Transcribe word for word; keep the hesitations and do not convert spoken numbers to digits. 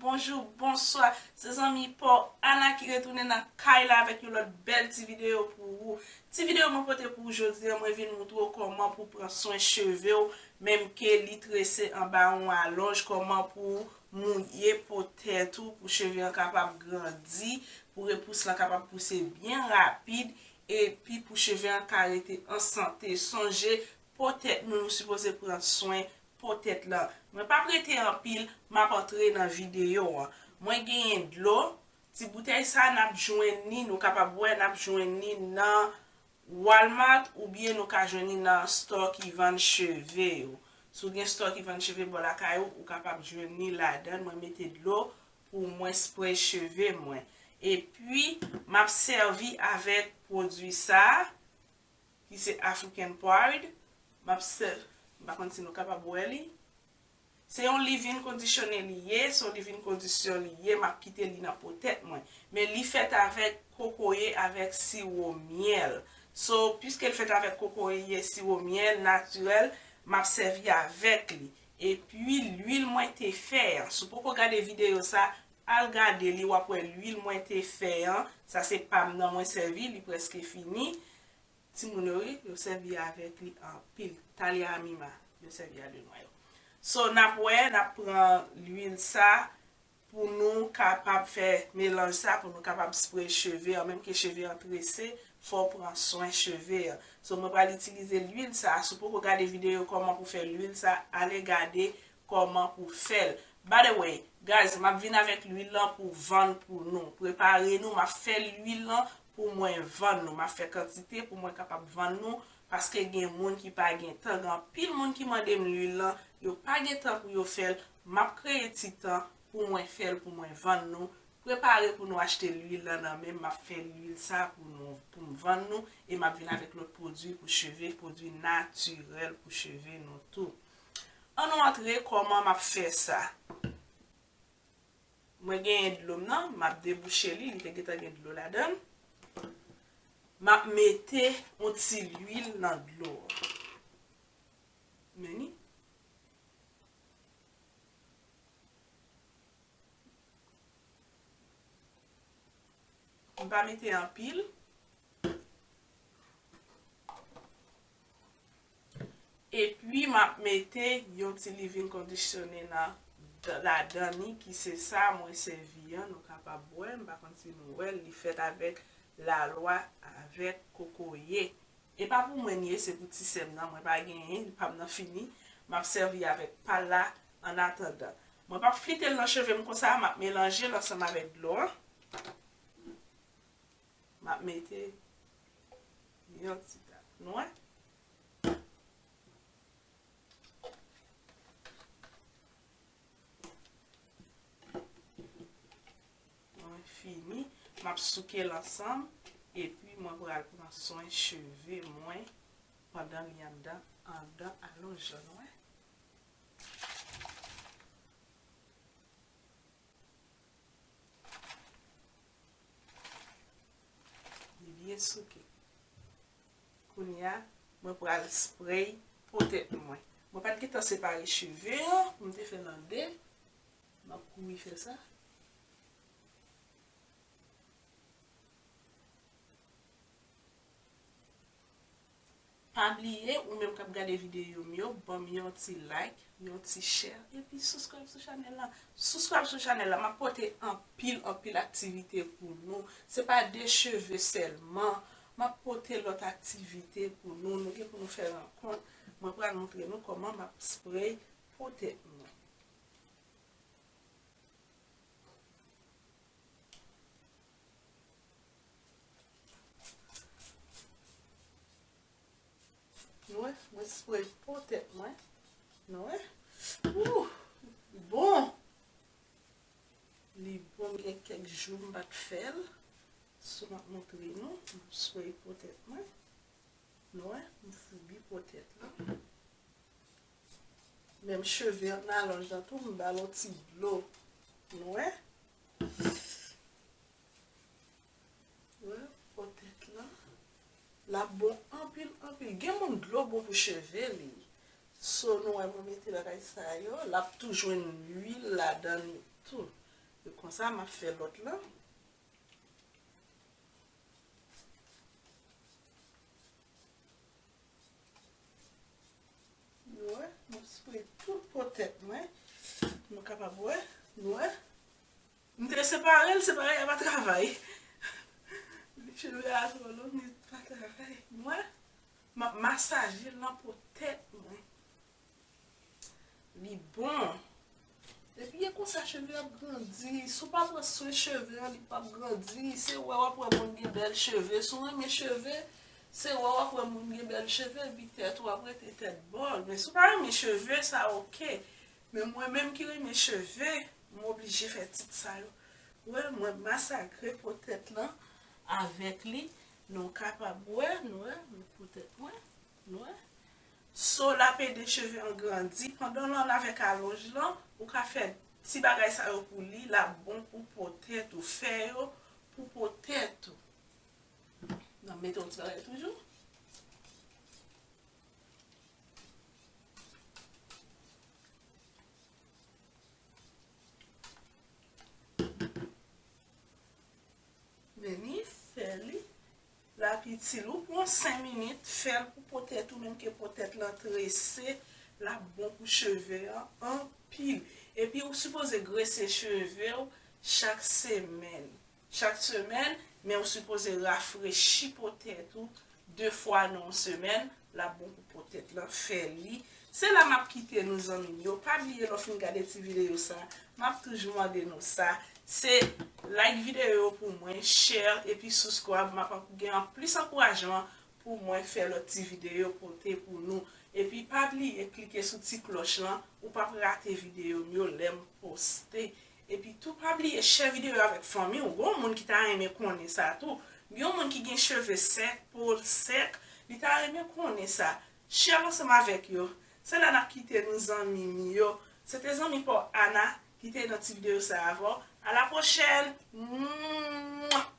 Bonjou, bonswa, se zanmi pa w Ana ki retounen nan kay la avèk yon lòt bèl ti videyo pou ou. Ti videyo mwen pote pou ou jodi a, mwen vin moutre w kòman pou pran swen cheve w, menm ke li trese anba yon alonj, kòman pou mouye po tèt ou, pou cheve an kapab grandi, pou repous lan kapab pouse byen rapid, epi pou cheve an ka rete an sante. Sonje, po tèt nou, nou sipoze pran swen po tèt lan. Mwen p ap rete anpil, m ap antre nan videyo an. Mwen genyen dlo, ti boutèy sa n ap jwenn li, nou kapab wè n ap jwenn li nan Walmart oubyen nou ka jwenn li nan stò ki vann cheve yo. Si w gen stò ki vann cheve bò lakay ou, ou kapab jwenn li ladan. Mwen mete dlo pou mwen spray cheve mwen. Epi, m ap sèvi avèk pwodui sa a, ki se African Pride. M ap sè-, m pa konn si nou kapab wè li. Se yon leave-in conditioner li ye, se yon leave-in condition li ye, m ap kite li nan po tèt mwen. Men li fèt avèk kokoye avèk siwo myèl. So, piske l fèt avèk kokoye, siwo myèl natirèl, m ap sèvi avèk li. Epi, lwil mwen te fè an. Si w poko gade videyo sa, al gade li, w ap wè lwil mwen te fè an. Sa se pa m nan mwen sèvi, li prèske fini. Timoun yo, wi, yo sèvi avèk li anpil. Talia Mima, yo sèvi a de nwa yo. So, n ap wè, n ap pran lwil sa pou nou kapab fè melanj sa, pou nou kapab spray cheve an, menm ke cheve an trese, fò w pran swen cheve an. So, mwen pral itilize lwil sa, si w poko gade videyo kòman pou fè lwil sa, ale gade kòman pou fè l. By the way, guys, m ap vin avèk lwil lan pou vann pou nou. Prepare nou, m ap fè lwil lan pou mwen vann nou. M ap fè kantite pou mwen kapab vann nou, paske gen moun ki pa gen tan. Gen anpil moun ki mande m lwil lan, yo pa gen tan pou yo fè l. M ap kreye ti tan pou mwen fè l, pou mwen vann nou. Prepare pou nou achte lwil lan nan men m. M ap fè lwil sa pou nou, pou m vann nou. E m ap vin avèk lòt pwodui pou cheve, pwodui natirèl pou cheve nou tou. Ann nou antre kòman m ap fè sa. Mwen genyen dlo m nan, m ap debouche li, li te gentan gen dlo ladan l. M ap mete yon ti lwil nan dlo a. Men ni. M pa mete anpil. Epi m ap mete yon ti leave-in conditioner nan, ladan li, ki se sa mwen sèvi an, nou kapab wè, m pa konn si nou wè l, li fèt avèk lalwa avèk kokoye. E pa pou mwen li ye, se pou ti sè m nan, mwen pa genyen, pa m nan fini, m ap sèvi avèk pa l la annatandan. Mwen p ap flite l nan cheve m konsa, m ap melanje l ansanm avèk dlo an. M ap mete yon ti tap. Nou wè? Mwen fini. M ap souke l ansanm. Epi mwen pral pran swen cheve mwen pandan li anndan, anndan alonj lan, nou wè? Li byen souke. Kounye a, mwen pral spray po tèt mwen. Mwen pa t gentan separe cheve an, pou m te fè l an de. M ap kouri fè sa. Pa bliye, ou menm k ap gade videyo m yo, ban m yon ti like, yon ti share, epi subscribe sou chanèl la. Subscribe sou chanèl la, m ap pote anpil, anpil aktivite pou nou. Se pa de cheve sèlman, m ap pote lòt aktivite pou nou. Nou gen pou nou fè rankont. Mwen pral montre nou kòman m ap spray po tèt mwen. Nou wè, mwen spray po tèt mwen. Nou wè? Ooh, li bon. Li bon, gen kèk jou m pa t fè l. So, m ap montre nou, m ap spray po tèt mwen. Nou wè, m foubi po tèt la. Menm cheve an alonj lan tou, m ba l yon ti dlo. Nou wè? Wè, po tèt lan. L ap bon anpil, anpil. Gen moun dlo bon pou cheve li. So, nou wè, mwen mete bagay sa yo, l ap tou jwenn lwil ladan li tou. Konsa, m ap fè lòt lan. Nou wè, m ap spray tout po tèt mwen. Nou kapab wè, nou wè. M te separe l, separe a pa travay. Cheve a twò long, li pa travay. Nou wè, m ap masaje l nan po tèt mwen. Li bon. Epi e konsa cheve ap grandi. Si w pa pran swen cheve an, li p ap grandi. Se wè w ap wè moun gen bèl cheve. Si w renmen cheve, se wè w ap wè moun gen bèl cheve, epi tèt ou ap rete tèt bòl. Men si w pa renmen cheve, sa oke. Men mwen menm ki renmen cheve, m oblije fè tit sa yo. Wè, mwen masakre po tèt lan avèk li. Nou kapab wè, nou wè, nou po tèt mwen. Nou wè? So, l ap ede cheve an grandi. Pandan l ann avèk alonj lan, ou ka fè ti bagay sa yo pou li, l ap bon pou po tèt ou. Fè yo pou po tèt ou. N ap mete yon ti bagay toujou. Vini, fè li. L ap itil ou pou yon senk minit, fè l pou po tèt ou, menm ke po tèt lan trese, l ap bon pou cheve an anpil. Epi ou sipoze grese cheve w chak semèn. Chak semèn, men ou sipoze rafrechi po tèt ou de fwa nan yon semèn, l ap bon pou po tèt lan, fè li. Se la m ap kite nou zanmi m yo. Pa bliye lè w fin gade ti videyo sa, m ap toujou mande nou sa. Se like videyo yo pou mwen, share epi subscribe. M ap gen plis ankourajman pou mwen fè lòt ti videyo pote pou nou. Epi pa bliye klike sou ti klòch lan, ou p ap rate videyo m yo lè m poste. Epi tou pa bliye share videyo avèk fanmi w. Gen yon moun ki ta renmen konnen sa tou. Gen yon moun ki gen cheve sèk, po l sèk, li ta renmen konnen sa. Share l ansanm avèk yo. Se la n ap kite nou zanmi m yo. Se te zanmi pa w Ana ki te nan ti videyo sa avè w. A la pwochèn! Mwah!